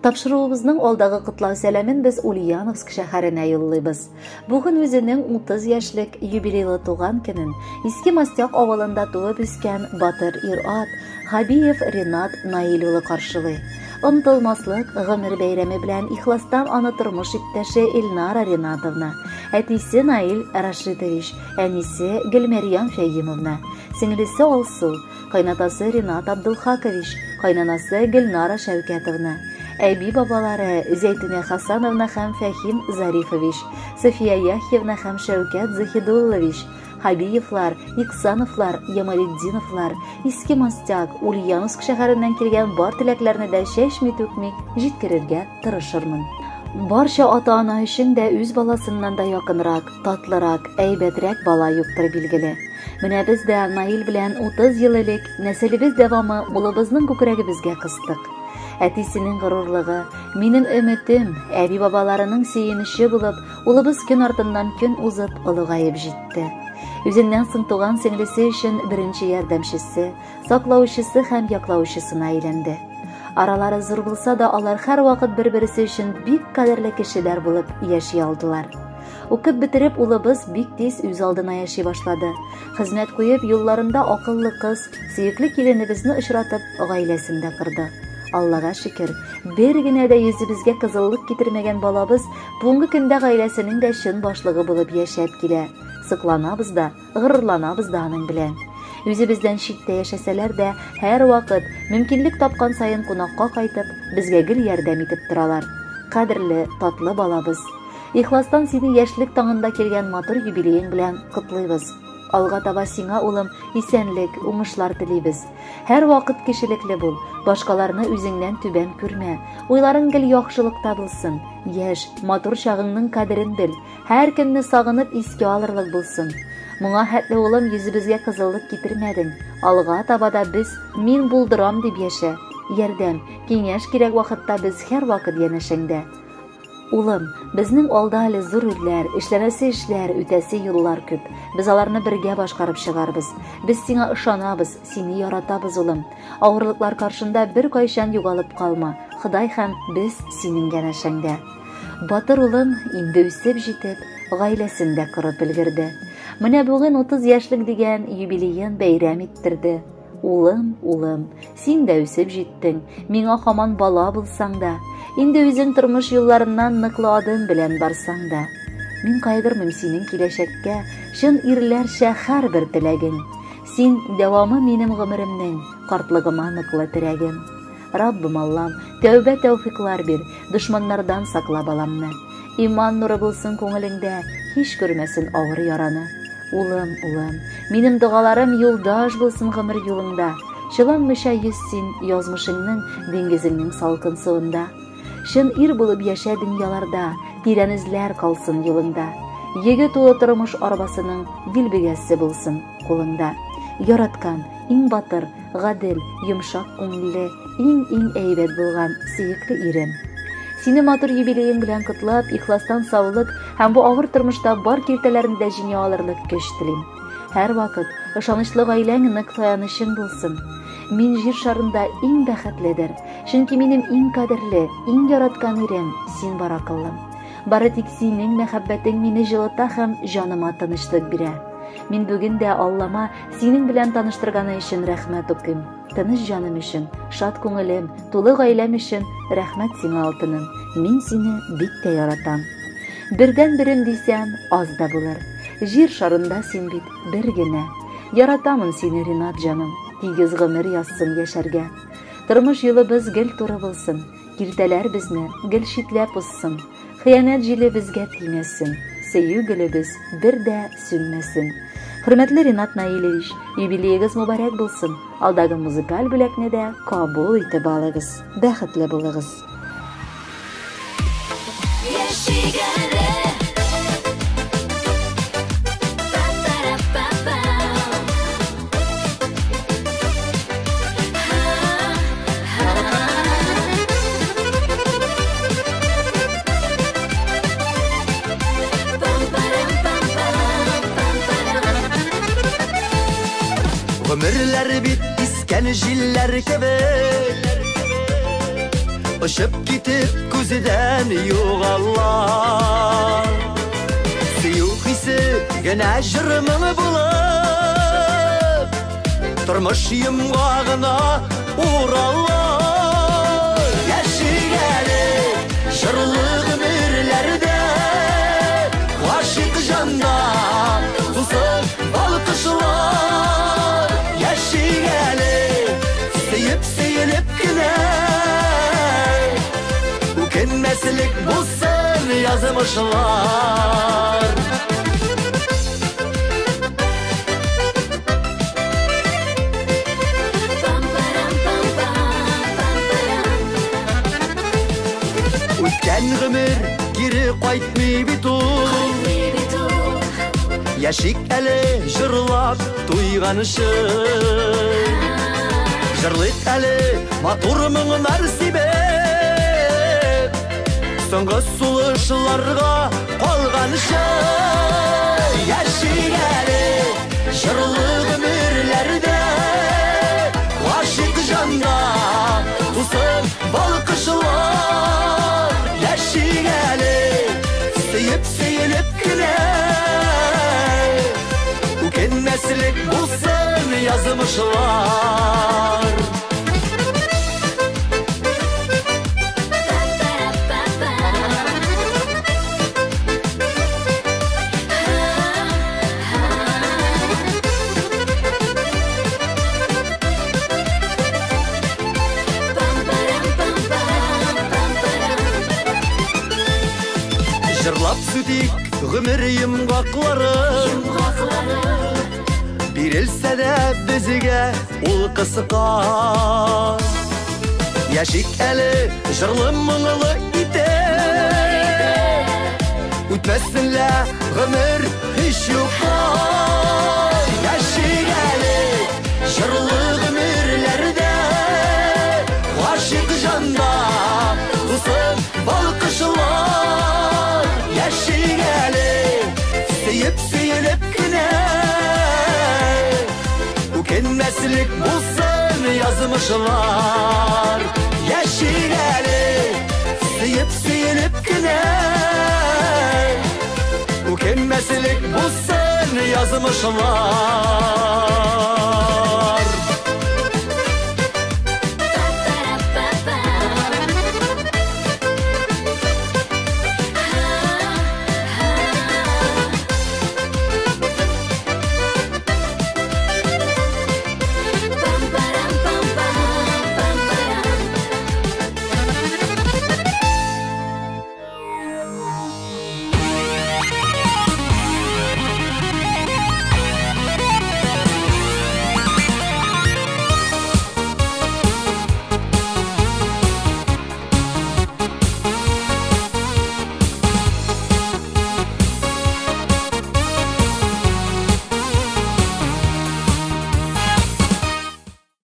Тапшыруыбызның алдагы котлау сәламен без Ульяновск шәһәренә юллыйбыз. Бүген үзенең 30 яшьлек юбилейлы туган көнен Иске Мостяк авылында туып үскән батыр ир-ат Хабиев Ринат Наил улы каршылый. Онытылмаслык гомер бәйрәме белән ихластан аны тормыш иптәше Эльнара Ринатовна, әтисе Наил Рашитович, әнисе Гөлмәрьям Фәгимовна, сеңлесе Алсу, кайнатасы Ринат Абдулхакович, кайнанасы Гөлнара Шәүкәтовна, әби-бабалары Зәйтүнә Хасановна һәм Фәхим Зарифович, София Яхьевна һәм Шәүкәт Заһидуллович, Хабиевлар, Иксановлар, Ямалетдиновлар, Иске Мостяк, Ульяновск шәһәреннән килгән бар теләкләрне дә чәчми-түкми җиткерергә тырышырмын. Барча ата-ана өчен дә үз баласыннан да якынрак, татлырак, әйбәтрәк бала юктыр билгеле. Менә без дә Наил белән 30 ел элек нәселебез дәвамы улыбызның күкрәгебезгә кыстык. Әтисенең горурлыгы, минем өметем, әби-бабаларының сөенече булып, улыбыз көн артыннан көн узып, олыгаеп җитте. Үзеннән соң туган сеңлесе өчен беренче ярдәмчесе, саклаучысы һәм яклаучысына әйләнде. Аралары зур булса да, алар һәрвакыт бер-берсе өчен бик кадерле кешеләр булып яши алдылар. Укып бетереп, улыбыз бик тиз үз алдына яши башлады. Хезмәт куеп, юлларында акыллы кыз, сөекле киленебезне очратып, гаиләсен дә корды. Аллага шөкер, бер генә дә йөзебезгә кызыллык китермәгән балабыз бүгенге көндә гаиләсенең дә чын башлыгы булып яшәп килә. Сокланабыз да, горурланабыз да аның белән. Үзебездән читтә яшәсәләр дә, һәрвакыт, мөмкинлек тапкан саен кунакка кайтып, безгә гел ярдәм итеп торалар. Кадерле, татлы балабыз. Ихластан сине яшьлек таңында килгән матур юбилеең белән котлыйбыз. Алга таба сиңа, улым, исәнлек, уңышлар телибез. Һәрвакыт кешелекле бул, башкаларны үзеңнән түбән күрмә. Уйларың гел яхшылыкта булсын. Яшь, матур чагыңның кадерен бел. Һәркемне сагынып искә алырлык булсын. Моңа хәтле, улым, йөзебезгә кызыллык китермәдең. Алга таба да без мин булдырам дип яшә. Ярдәм, киңәш кирәк вакытта без һәрвакыт янәшәңдә. Улым, безнең алда әле зур үрләр, эшләнәсе эшләр, үтәсе юллар күп. Без аларны бергә башкарып чыгарбыз. Без сиңа ышанабыз, сине яратабыз, улым. Авырлыклар каршында беркайчан югалып калма. Ходай һәм без синең янәшәңдә. Батыр улым инде үсеп җитеп, гаиләсен дә корып өлгерде. Менә бүген 30 яшьлек дигән юбилеен бәйрәм иттерде. Улым, улым, син дә үсеп җиттең, миңа һаман бала булсаң да, инде үзең тормыш юлларыннан ныклы адым белән барсаң да. Мин кайгырмыйм синең киләчәккә, чын ирләрчә һәрбер теләгең. Син дәвамы минем гомеремнең, картлыгыма ныклы терәгем. Раббым Аллам, тәүбә тәүфиклар бир, дошманнардан сакла баламны. Иман нуры булсын күңелеңдә, һич күрмәсен авыр яраны. Улым, улым, минем догаларым юлдаш булсын гомер юлыңда. Чыланмыйча йөз син язмышыңның, диңгезеңнең салкын суында. Чын ир булып яшә дөньяларда, тирән эзләр калсын юлыңда. Егет тулы тормыш арбасының дилбегәсе булсын кулыңда. Яраткан, иң батыр, гадел, йомшак күңелле, иң-иң әйбәт булган сөекле ирем. Сине матур юбилеең белән котлап, ихластан саулык һәм бу авыр тормышта бар киртәләрне дә җиңә алырлык көч телим. Һәрвакыт ышанычлы гаиләң нык таянычың булсын. Мин җир шарында иң бәхетледер, чөнки минем иң кадерле, иң яраткан ирем син бар, акыллым. Бары тик синең мәхәббәтең мине җылыта һәм җаныма тынычлык бирә. Мин бүген дә Аллама синең белән таныштырганы өчен рәхмәт укыйм. Тыныч җаным өчен, шат күңелем, тулы гаиләм өчен рәхмәт сиңа, алтыным. Мин сине бик тә яратам. Бердән берем дисәм, аз да булыр. Җир шарында син бит бер генә. Яратамын сине, Ринат җаным. Тигез гомер язсын яшәргә. Тормыш юлыбыз гел туры булсын. Киртәләр безне гел читләп узсын. Хыянәт җиле безгә тимәсен. Сөю гөлебез бер дә сүнмәсен. Хөрмәтле Ринат Наилевич, юбилеегыз мөбарәк булсын. Алдагы музыкаль бүләкне дә кабул итеп алыгыз. Бәхетле булыгыз. Яшик әле. Па-па-ра-па-па. Ха-ха. Пам-парам-пам-пам, пам-парам. Гомерләр бит искән җилләр кебек. Очып китеп күздән югала. Сөю хисе генә җыр-моң булып, тормыш йомгагына урала. Яшик әле җырлы гомерләрдә, гашыйк җанда тусын балкышлар. Яшик әле сөеп сөелеп кенә, үкенмәслек булсын язмышлар. Үткән гомер кире кайтмый бит ул. Яшик әле җырлап туйганчы. Җырлыйк әле матур моңнар сибеп, соңгы сулышларга калганчы. Яшик әле җырлы гомерләрдә, гашыйк җанда тусын балкышлар. Яшик әле сөеп сөелеп кенә, үкенмәслек булсын язмышлар. Җырлап сүтик гомер йомгаклары, бирелсә дә безгә ул кыска. Яшик әле җырлы моңлы итеп, үтмәсен лә гомер һич юкка. Яшик әле җырлы гомерләрдә, гашыйк җанда тусын балкышлар. Яшик әле сөеп сөелеп кенә, үкенмәслек булсын язмышлар. Яшик әле сөеп сөелеп кенә, үкенмәслек булсын язмышлар.